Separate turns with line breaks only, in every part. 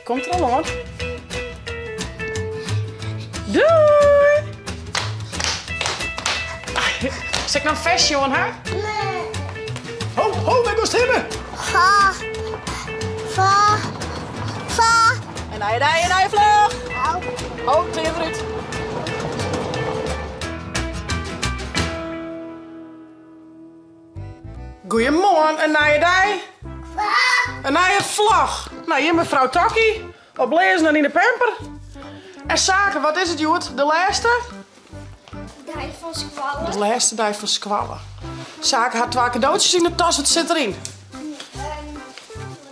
Komt der al oan. Doei! Sil ik noch in fersje oan ha?
Nee.
Ho, ho, wêr goest hinne?
Fa, fa, fa.
In nije dei, in nije vlog.
Au.
Oh, klean derút. Goeiemoarn, in nije dei. In nije vlog. Nou, hjir mefrou Tokkie, op learzen en yn de pamper. En Sake, wat is it hjoed? De lêste?
Dei fan skoalle.
De lêste dei fan skoalle. Sake hat twa kadootsjes yn de tas, wat sit deryn?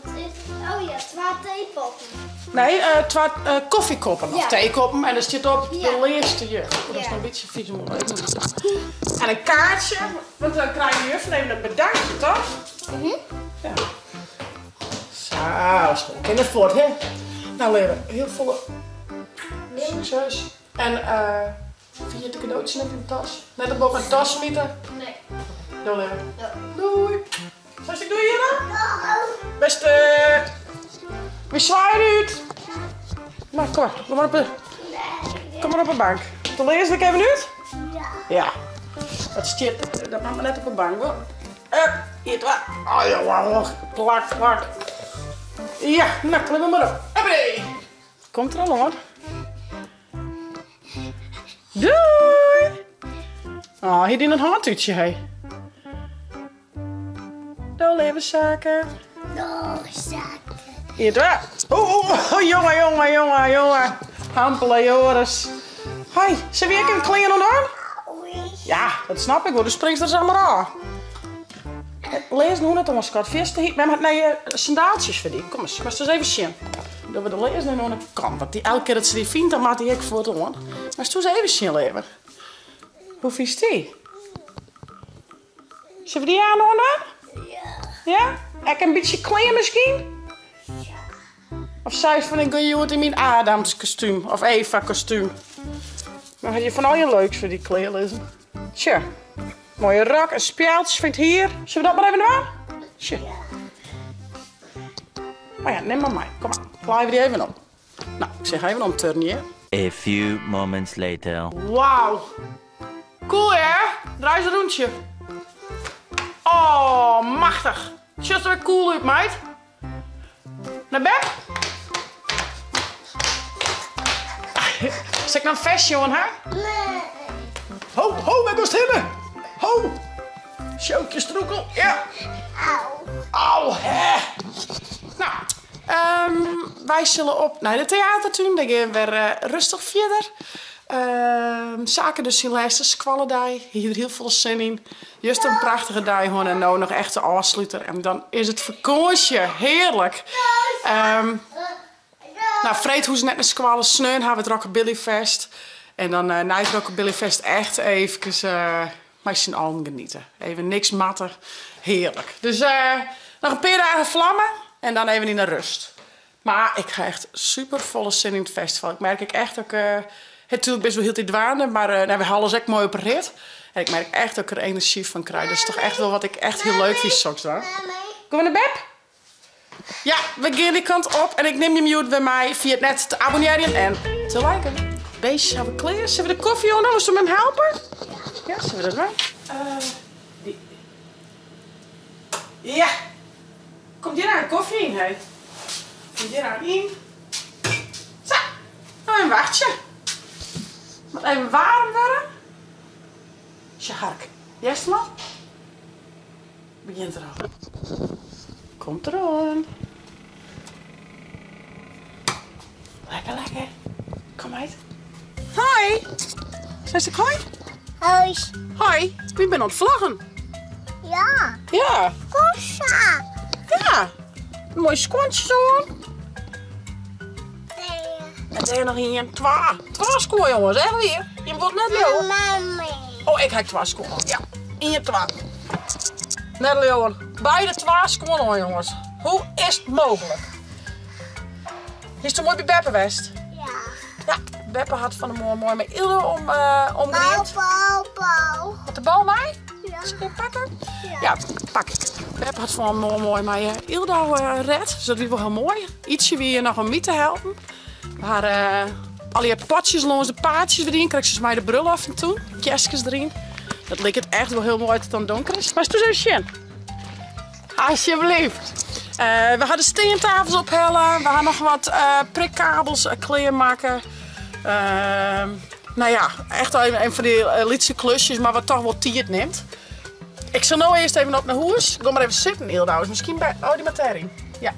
Wat is it? Oh ja, twa teepotten.
Nee, twa koffiekoppen of theekoppen en der stiet op de learste jeugd. Oh, dat is noch in bytsje fies om oer En in kaartsje, want dan krije de juffen even in bedankje, toch?
Mhm.
Ja. Sa, zo. Kin net fuort, hè? Nou, leave, hiel folle sukses. En ferjit de kadootsjes net yn de tas. Net op boppe in tas smite.
Nee.
Do leave.
Ja.
Doei. Sa ik doei Jelle? Beste. We swaaien út. Maar kom maar, kom maar op de, kom maar op de bank. De lees ik even út?
Ja.
Ja. Dat stiet, dat moat mar net op de bank hoor. Up, hier twa. Oh jongen, plak, plak. Ja, nou klim maar op. Huppatee. Komt er al oan. Doei! Oh, hier dien in hândtútsje, hé. Do, leave Sake.
Do, Sake.
Hier, doe. Oh, oh, oh, jonge, jonge, jonge, jonge. Hampele Joris. Hoi, sille wy ek in klean oan dwaan? Ja, dat snap ik wol. Do springst der samar ôf. Learzen hoe net oan, skat. Fierste hy, mem hat nije sandaaltsjes foar dy. Kom ris, moatst ris even sjen. Dogge we de learzen even oan de kant. Want dy, elke kear dat se dy fynt, dan moat dy ek fuort oan. Moatst ris even sjen, leave. Hoe fynst dy? Sille we dy aan oan dwaan?
Ja.
Ja? Ek in bytsje klean miskien?
Ja.
Of seist fan ik gean hjoed yn myn Adamskostúm of Eva-kostúm. Dan hat je fan allegear leuks foar dy klear lizzen. Tsja, moaie rok en spjeldsjes fan it hier. Sille we dat mar even dwaan? Tsja. Oh ja, nim mar mei. Kom mar, klaaie we dy even om. Nou, ik sil even omturnen hjir.
A few moments later.
Wauw. Cool hè? Draai eens een rûntsje. Oh, machtich. Sjochst der wer cool út, meid. Nei bed? Sil ik noch in fersje oan ha?
Nee.
Ho, ho, wêr goest hinne? Ho! Sjoukje strûkel, ja.
Au.
Au, hè. Nou, wy sille op nei de teatertún. Dêr gean we wer rêstich fierder. Sake dus syn lêste skoalledei. Hy hie der hiel folle sin yn. Juster in prachtige dei hân en no noch echt de ôfsluter. En dan is it fakânsje. Hearlik. Nou, freed hoege se net nei skoalle. Sneon ha we it Rockabilly Fest. En dan nei it Rockabilly Fest echt eefkes mei syn allen geniete. Even niks moatte. Hearlik. Dus noch in pear dagen flamme en dan even yn de rust. Mar ik ha echt super folle sin yn it festival. Ik merk ek echt dat ik, natuerlik bist wol hieltyd dwaande, mar we ha alles ek moai op 'e rit. En ik merk echt dat ik der enerzjy fan krij. Dat is toch echt wol wat ik echt hiel leuk fyn soks dwaan. Kom mar nei bed. Ja, we gean dy kant op en ik nim jim hjoed wer mei. Ferjit net te abonnearjen en te liken. Beestjes hawwe we klear. Sille we de kofje oan dwaan? Wolsto mem helpe? Ja, sille we dat dwaan? Dy. Ja. Komt hjir aan kofje yn, hé. Komt hjir aan yn. Sa, no even wachtsje. Moat even waarm wurde. Sjoch, hark. Hearst him al? Begjint er al. Komt deroan. Lekker, lekker. Kom meid. Hoi. Seist ek hoi?
Hoi.
Hoi. Wy binne oan it vloggen.
Ja.
Ja.
Kom sa.
Ja. Moaie skuontsjes oan.
Nee.
En dêr noch ien. Twa. Twa skuon, jonges. Echt wier. Jim wolle net leauwe.
Mami.
Oh, ik ha ek twa skuon. Ja. Ien, twa. Net leauwe. Beide twa skuon oan, jonges. Hoe is it mooglik? Histo moai by Beppe west?
Ja.
Ja, Beppe hat fan 'e moarn moai mei Ildo om, omgriemd.
Bal, bal, bal.
Wat de bal mei?
Ja.
Sil ik even pakke?
Ja.
Ja, pak ik. Beppe hat fan moarn moai mei Ildou red, dus dat wie wol hiel moai. Ytsje wie hjir noch om my te helpen. We ha allegear potsjes lâns de paadsjes wer dien, krekt sa as mei de brulloften toen. Kerskes deryn. Dat liket echt wol hiel moai as it dan donker is. Meist thús even sjen? Alsjeblieft. We ha de steantafels ophelle, we ha noch wat prikkabels klearmakke. No ja, echt even fan dy lytse klusjes, mar wat toch wol tiid nimt. Ik sil no earst even op nei hûs. Gean mar even sitten, Ildou. Is miskien be-, oh, dy moat dêryn. Ja.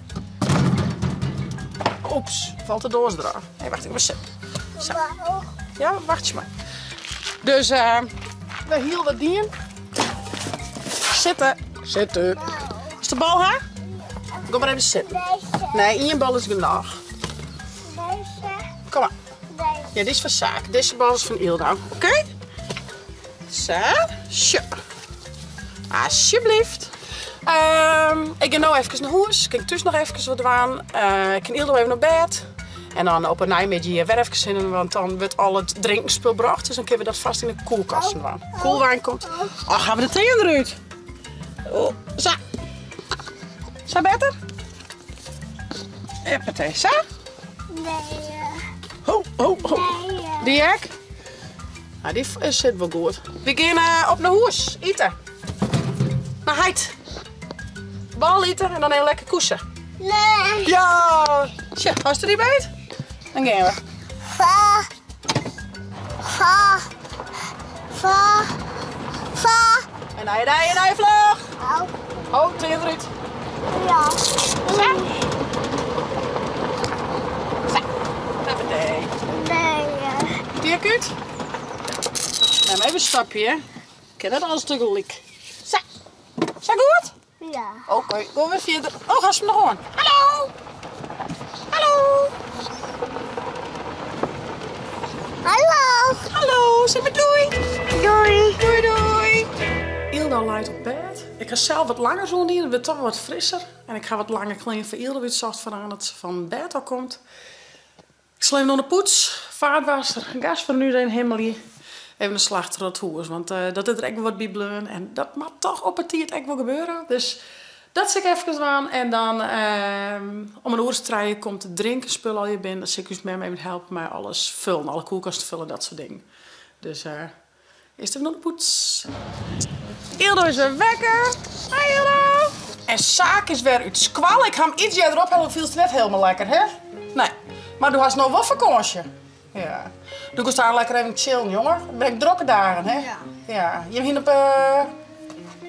Oeps, falt de doas derôf. Nee, wacht, ik moat sitten. Sa. Ja, wachtsje mar. Dus we hiel wat dien. Sitte, sitte. Is de bal ha? Gean mar even sitten. Nee, ien bal is genôch. Kom mar. Ja, dy is foar Saak. Dizze bal is fan Ildou. Oké? Sa. Sjo. Alsjeblieft. Ik gean no efkes nei hûs. Kin ik thús noch efkes wat dwaan. Kin Ildou even op bêd. En dan op 'e neimiddei wer efkes hinne, want dan wurdt al it drinkspul brocht. Dus dan kinne we dat fêst yn de koelkasten dwaan. Koelwein komt. Och, hawwe we de tean derút. Oh, sa. Sa better? Huppatee, sa?
Nee.
Ho, ho, ho.
Nee.
Dy ek? Nou, dy sit wol goed. We gean op nei hûs, ite. Nei heit. Bal ite en dan even lekker koesen.
Nee.
Ja! Sjoch, hast der dy beet? Dan gean we.
Fa. Fa. Fa. Fa.
En hij, en hij, en hij vlug.
Au.
Oh, klean derút.
Ja.
Sa. Sa. Huppatee.
Nee.
Dy ek út? Neem even een stapje, hè. Kin net alles tegelyk. Sa. Sa goed?
Ja.
Oké, gean wer fierder. Oh, hast him noch oan. Hallo! Hallo!
Hallo!
Hallo, sis mar doei!
Doei!
Doei doei! Ildou leit op bêd. Ik ha sels wat langer oandien, it wurdt toch wat frisser. En ik ha wat langer klean foar Ildou útsocht foar as se fan bêd ôf komt. Ik sil even oan de poets, faatwasser, gas foar ús en himmelje. Even in slach troch it hûs, want dat is der ek wol wat by bleaun. En dat moat toch op 'e tiid ek wol gebeure. Dus dat sil ik efkes dwaan. En dan om in oere as trije komt it drinkspul allegear binnen. Dan sil ik ús mem even helpe mei alles fullen, alle koelkasten vullen, dat soart dingen. Dus earst even oan de poets. Ildou is wer wekker. Hi Ildou. En Saak is wer út skoalle. Ik ha him iets earder ophelle, fielst net hielendal lekker, hè? Nee. Mar do hast no wol fakânsje. Ja. Do kinst daar lekker even chillen, jonge. It binne ek drokke dagen, hè?
Ja.
Ja. Jim hiene op...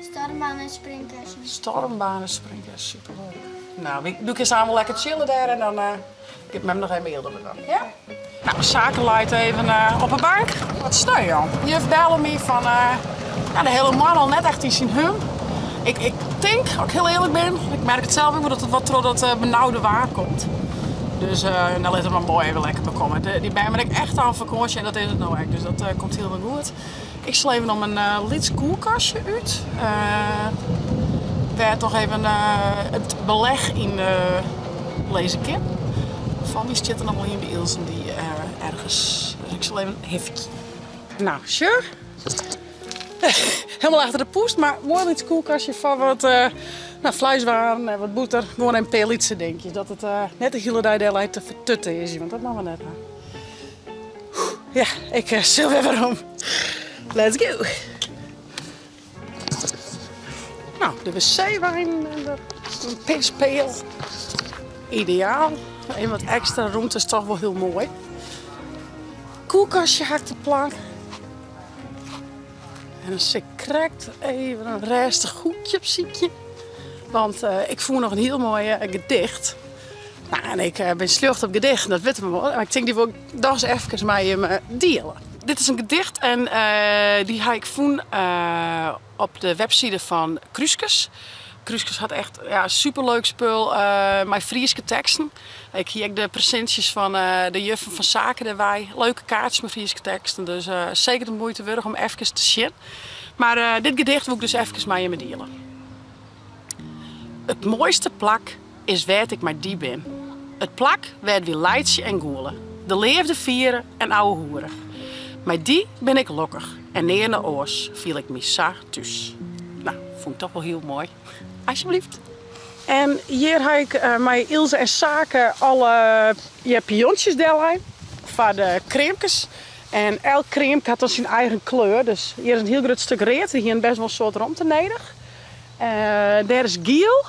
Stormbaan en springkessen.
Stormbaan en springkessen, superleuk. Nou, do kinst aanst wol lekker chillen dêr en dan giet mem noch even Ildou dwaan. Ja? Nou, Saak leit even op 'e bank. Wat sneu, jong. Juf belle my fan, ja, de hiele moarn al net echt yn syn hum. Ik, ik tink, as ik hiel earlik bin, ik merk it sels ek wol, dat it wat troch dat benaude waar komt. Dus no lit it mar moai even lekker bekomme. Dy bern binne ek echt oan fakânsje en dat is it no ek, dus dat komt hielendal goed. Ik sil even om in lyts koelkastje út, wêr't noch even it beleg yn lizze kin. Fan my stiet der noch wol ien by Ilse dy ergens, dus ik sil even hifkje. Nou, sjoch. Helemaal achter de poest, mar moai lyts koelkastje foar wat nou, fleiswaren en wat bûter. Gewoan even in pear lytse dinkjes, dat it net de hiele dei dêr leit te fertutten is, want dat moatte we net ha. Ja, ik sil wer werom. Let's go. Nou, de wc-wein en de pispeal. Ideaal. Even wat ekstra rûmte is toch wol hiel moai. Koelkastje ha ik te plak. En dan sil ik krekt even in rêstich hoekje opsykje. Want ik fûn noch in hiel moai gedicht. Nou, en ik bin sljocht op gedichten, dat witte we wol. Mar ik tink dy wol ik dochs efkes mei jim diele. Dit is in gedicht en dy ha ik fûn op de webside fan Krúskes. Krúskes hat echt, ja, superleuk spul mei Fryske teksten. Ik hie ek de presintsjes fan de juffen fan Saken derby. Leuke kaartsjes mei Fryske teksten, dus seker de muoite wurdich om efkes te sjen. Mar dit gedicht woe ik dus efkes mei jimme diele. It moaiste plak is wêr't ik mei dy bin. It plak wêr't wy laitsje en gûle, de leafde fiere en ouwehoere. Mei dy bin ik lokkich en nearne oars fiel ik my sa thús. Nou, Fûn ik toch wol hiel moai. Alsjeblieft. En hjir ha ik mei Ilse en Sake alle ja, piontsjes dellein foar de kreamkes. En elk kreamke hat dan syn eigen kleur. Dus hjir is in hiel grut stik read. Dy hiene best wol in soad romte nedich. Dêr is giel.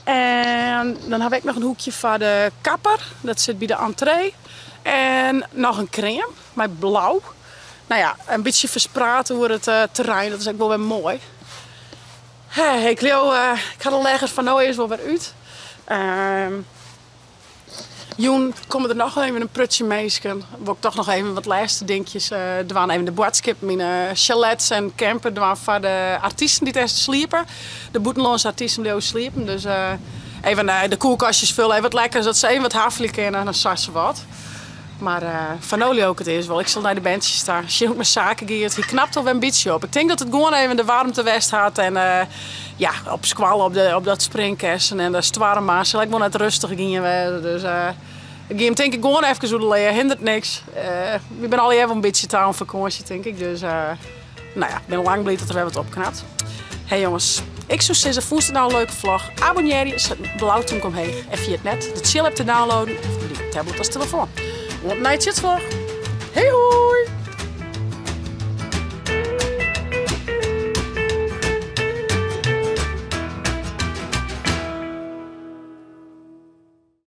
En dan ha we ek noch in hoekje foar de kapper. Dat sit by de entree. En noch in kream mei blau. Nou ja, in bytsje ferspraat oer it terrein. Dat is ek wol wer moai. Ik leau, ik ha de legger foar no earst wol wer út. Jûn komme der noch even in prutsje minsken. Wol ik toch noch even wat lêste dinkjes dwaan. Even de boadskippen yn de chalets en camper dwaan foar de artysten dy't dêr sliepe. De bûtenlânske artysten bliuwe sliepen. Dus even de koelkastjes fulle, even wat lekkers, dat se even wat haffelje kinne en dan sa se wat. Mar foar no leau ik it earst wol. Ik sil nei de berntsjes ta, sjen hoe't it mei Sake giet. Hy knapt al wer in bytsje op. Ik tink dat it gewoan even de waarmte west hat en ja, op skoalle op, de, op dat springkessen en de stoarm mar sil ek wol net rêstich gien wêze. Dus ik gean him tink ik gewoan efkes oer de lea. Hindert niks. Wy binne allegear wol in bytsje ta oan fakânsje tink ik. Dus nou ja, ik bin lang bliid dat er wer wat opknapt. Hey jonges, ik soe sizze, fûnst it nou in leuke vlog? Abonnearje, set in blau túmke omheech en ferjit net de Tsjil app te downloaden foar dyn tablet as telefoan. Oant de nije Tsjitsvlog. Hey hoi!